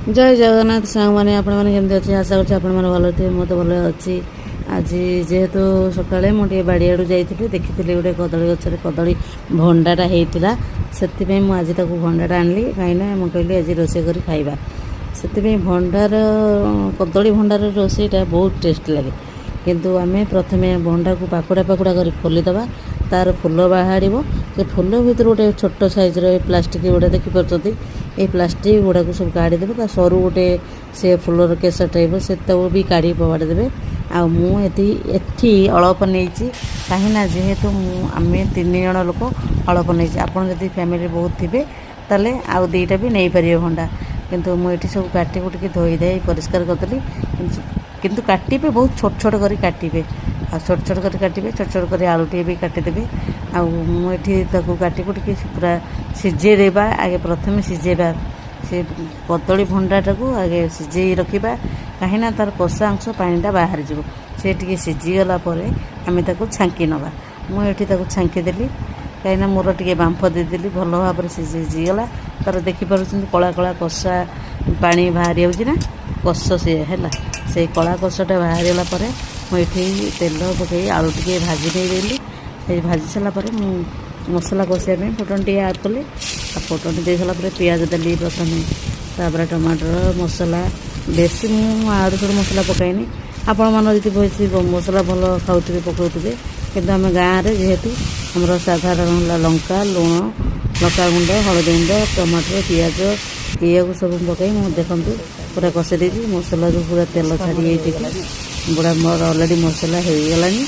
ଜୟ ଜଗନ୍ନାଥ ସାଙ୍ଗମାନେ, ଆପଣମାନେ କେମିତି ଅଛି? ଆଶା କରୁଛି ଆପଣମାନେ ଭଲ ଥିବେ। ମୁଁ ତ ଭଲ ଅଛି। ଆଜି ଯେହେତୁ ସକାଳେ ମୁଁ ଟିକେ ବାଡ଼ିଆଡ଼ୁ ଯାଇଥିଲି, ଦେଖିଥିଲି ଗୋଟେ କଦଳୀ ଗଛରେ କଦଳୀ ଭଣ୍ଡାଟା ହେଇଥିଲା। ସେଥିପାଇଁ ମୁଁ ଆଜି ତାକୁ ଭଣ୍ଡାଟା ଆଣିଲି, କାହିଁକିନା ମୁଁ କହିଲି ଆଜି ରୋଷେଇ କରି ଖାଇବା। ସେଥିପାଇଁ ଭଣ୍ଡାର, କଦଳୀ ଭଣ୍ଡାର ରୋଷେଇଟା ବହୁତ ଟେଷ୍ଟ ଲାଗେ। କିନ୍ତୁ ଆମେ ପ୍ରଥମେ ଭଣ୍ଡାକୁ ପାକୁଡ଼ା ପାକୁଡ଼ା କରି ଖୋଲିଦେବା। ତାର ଫୁଲ ବାହାରିବ। ସେ ଫୁଲ ଭିତରୁ ଗୋଟେ ଛୋଟ ସାଇଜ୍ର ଏ ପ୍ଲାଷ୍ଟିକ୍ ଗୁଡ଼ା ଦେଖିପାରୁଛନ୍ତି, ଏଇ ପ୍ଲାଷ୍ଟିକ୍ ଗୁଡ଼ାକୁ ସବୁ କାଢ଼ିଦେବେ। ତା ସରୁ ଗୋଟେ ସେ ଫୁଲର କେଶ ଟାଇପ୍ର, ସେତକ ବି କାଢ଼ି ଫୋପାଡ଼ି ଦେବେ। ଆଉ ମୁଁ ଏଠି ଏଠି ଅଳପ ନେଇଛି, କାହିଁକିନା ଯେହେତୁ ମୁଁ ଆମେ ତିନି ଜଣ ଲୋକ, ଅଳପ ନେଇଛି। ଆପଣ ଯଦି ଫ୍ୟାମିଲି ବହୁତ ଥିବେ, ତାହେଲେ ଆଉ ଦୁଇଟା ବି ନେଇପାରିବେ ଭଣ୍ଡା। କିନ୍ତୁ ମୁଁ ଏଠି ସବୁ କାଟି କୁଟିକି ଧୋଇ ଧାଇ ପରିଷ୍କାର କରିଦେଲି। କିନ୍ତୁ କାଟିବେ, ବହୁତ ଛୋଟ ଛୋଟ କରି କାଟିବେ। ଆଉ ଛୋଟ ଛୋଟ କରି କାଟିବେ, ଛୋଟ ଛୋଟ କରି ଆଳୁ ଟିକେ ବି କାଟିଦେବେ। ଆଉ ମୁଁ ଏଠି ତାକୁ କାଟି କୁଟିକି ପୁରା ସିଝେଇ ଦେବା। ଆଗେ ପ୍ରଥମେ ସିଝେଇବା, ସେ କଦଳୀ ଭଣ୍ଡାଟାକୁ ଆଗେ ସିଝେଇ ରଖିବା, କାହିଁକିନା ତାର କଷା ଅଂଶ ପାଣିଟା ବାହାରିଯିବ। ସେ ଟିକେ ସିଝିଗଲା ପରେ ଆମେ ତାକୁ ଛାଙ୍କି ନେବା। ମୁଁ ଏଠି ତାକୁ ଛାଙ୍କିଦେଲି, କାହିଁକିନା ମୋର ଟିକେ ବାମ୍ଫ ଦେଇଦେଲି। ଭଲ ଭାବରେ ସିଝିଗଲା ତାର। ଦେଖିପାରୁଛନ୍ତି, କଳା କଳା କଷା ପାଣି ବାହାରି ଯାଉଛି ନା, କଷ ସିଏ ହେଲା। ସେଇ କଳା କଷଟା ବାହାରିଗଲା ପରେ ମୁଁ ଏଠି ତେଲ ପକାଇ ଆଳୁ ଟିକେ ଭାଜି ଦେଇଦେଲି। ସେଇ ଭାଜି ସାରିଲା ପରେ ମୁଁ ମସଲା କଷିବା ପାଇଁ ଫୁଟଣ ଟିକେ ଆଡ଼୍ କଲି। ଆଉ ଫୁଟଣ ଦେଇ ସାରିଲା ପରେ ପିଆଜ ଦେଲି ପ୍ରଥମେ, ତାପରେ ଟମାଟର ମସଲା। ବେଶୀ ମୁଁ ଆଡ଼ୁ ସଡ଼ୁ ମସଲା ପକାଇନି। ଆପଣମାନେ ଯଦି ବେଶୀ ମସଲା ଭଲ ଖାଉଥିବେ, ପକାଉଥିବେ। କିନ୍ତୁ ଆମେ ଗାଁରେ ଯେହେତୁ, ଆମର ସାଧାରଣ ହେଲା ଲଙ୍କା, ଲୁଣ, ଲଙ୍କାଗୁଣ୍ଡ, ହଳଦୀ ଗୁଣ୍ଡ, ଟମାଟର, ପିଆଜ, ଏଇଆକୁ ସବୁ ପକାଇ ମୁଁ ଦେଖନ୍ତୁ ପୁରା କଷି ଦେଇଛି। ମସଲାରୁ ପୁରା ତେଲ ଛାଡ଼ି ଯାଇଛି। ପୁରା ମୋର ଅଲରେଡ଼ି ମସଲା ହେଇଗଲାଣି।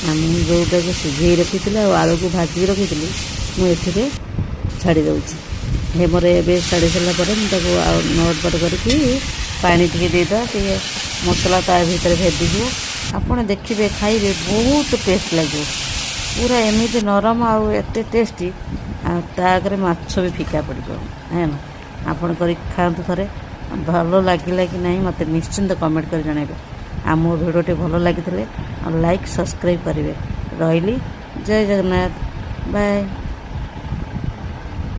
ଆଉ ମୁଁ ଯେଉଁଟାକୁ ସିଝେଇ ରଖିଥିଲି ଆଉ ଆଳୁକୁ ଭାଜିକି ରଖିଥିଲି, ମୁଁ ଏଥିରେ ଛାଡ଼ି ଦେଉଛି। ହେ ମୋର ଏବେ ଛାଡ଼ି ସାରିଲା ପରେ ମୁଁ ତାକୁ ଆଉ ନଟପଟ କରିକି ପାଣି ଟିକେ ଦେଇଦେବା। ଟିକେ ମସଲା ତା ଭିତରେ ଭେଦିଯିବ। ଆପଣ ଦେଖିବେ, ଖାଇବେ, ବହୁତ ଟେଷ୍ଟ ଲାଗିବ। ପୁରା ଏମିତି ନରମ ଆଉ ଏତେ ଟେଷ୍ଟି, ଆଉ ତା ଆଗରେ ମାଛ ବି ଫିକା ପଡ଼ିଯିବ, ହେଲା। ଆପଣ କରିକି ଖାଆନ୍ତୁ ଥରେ। ଭଲ ଲାଗିଲା କି ନାହିଁ, ମୋତେ ନିଶ୍ଚିନ୍ତ କମେଣ୍ଟ କରି ଜଣାଇବେ। ଆଉ ମୋ ଭିଡ଼ିଓଟି ଭଲ ଲାଗିଥିଲେ ଆଉ ଲାଇକ୍, ସବସ୍କ୍ରାଇବ୍ କରିବେ। ରହିଲି, ଜୟ ଜଗନ୍ନାଥ, ବାଏ।